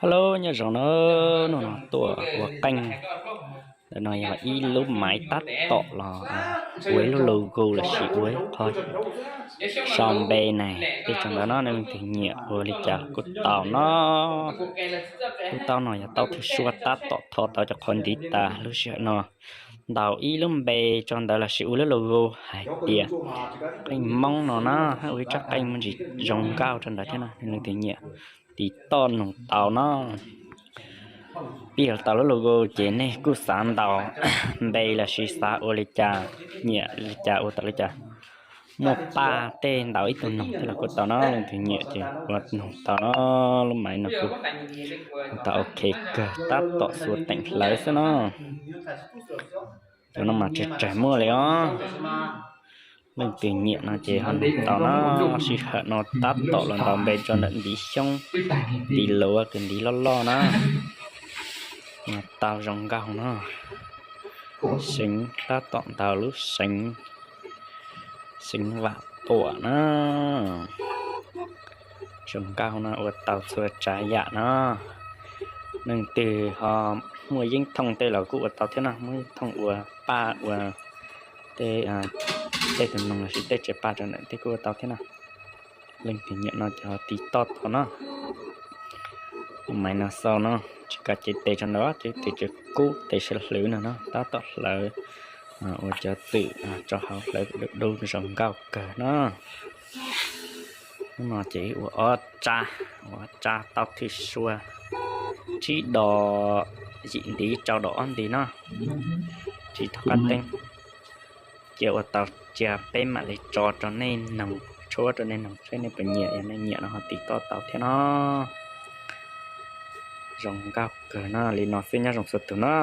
Hello, nyob zoo na, hnub no tuaj ua qeej. Ntawm no yog ib lub maiv tab tom los ua ib lub logo lossis ua ib qho sau npe ne, tej tso ntawd no nej leej twg nyiam ua li cas los kuj tau no. Lub taub no yog taub thwj suab tab tom tho tau cov qhov ntiv tas lub sij hawm no. Ntaus ib lub npe tso ntawd lossis ua lub logo hais tias qeej Hmoob no na, ua ib tsob qeej muaj ntsis zoo nkauj rau ntawd thiab no, nej leej twg nyiam tiv toj noog tau no. Pib los tau lub logo ces nej kuj xav ntaus npe lossis xav ua li cas, nyiam li cas ua tau li cas. Muaj paj tej ntaus ib tug noog thiab los kuj tau no, leej twg nyiam ces ua noog tau no. Lub maiv no kuj tau ok kawg, tab tom xuas teem hlawv xwb no. Cov no mas tsawg tsawg muaj li os. Leej twg nyiam no ces ho noog tau no. Sij hawm no tab tom los ntaus npe tso ntawm ntiv xyoob, ntiv luav, ntiv loj loj na. Tau zoo nkauj no. Seev tab tom ntaus lub seev, seev Vam Tuam na. Zoo nkauj no ua tau txhua tsav yam no. Leej twg ho muaj yeeb thooj tej los kuj ua tau thiab no, muaj yeeb thooj ua paj ua tej, tej tus noog lossis tej tsev paj rau ntawm tej kuj ua tau thiab no. Leej twg nyiam no ces ho tiv toj tau no. Maiv no xau no, tsis kav cev tes tso ntawd, ces tes tsev kub tes sawv hlwv no no, tab tom hlawv, ua cov twm tso hauv hlawv dub dub zoo nkauj kawg no. Hnub no ces ua ob tsab, ua ob tsab taub thwj suab, tsib dos yim ntiv rau dos ob ntiv no, tsis thov qab teeb. Cia ua tau cia peb mam li tso rau nej noog, tshuab rau nej noog seb nej puas nyiam, yog nej nyiam no ho tiv toj tau thiab no. Zoo nkauj kawg no, li no xwb nyob zoo txhua tus no.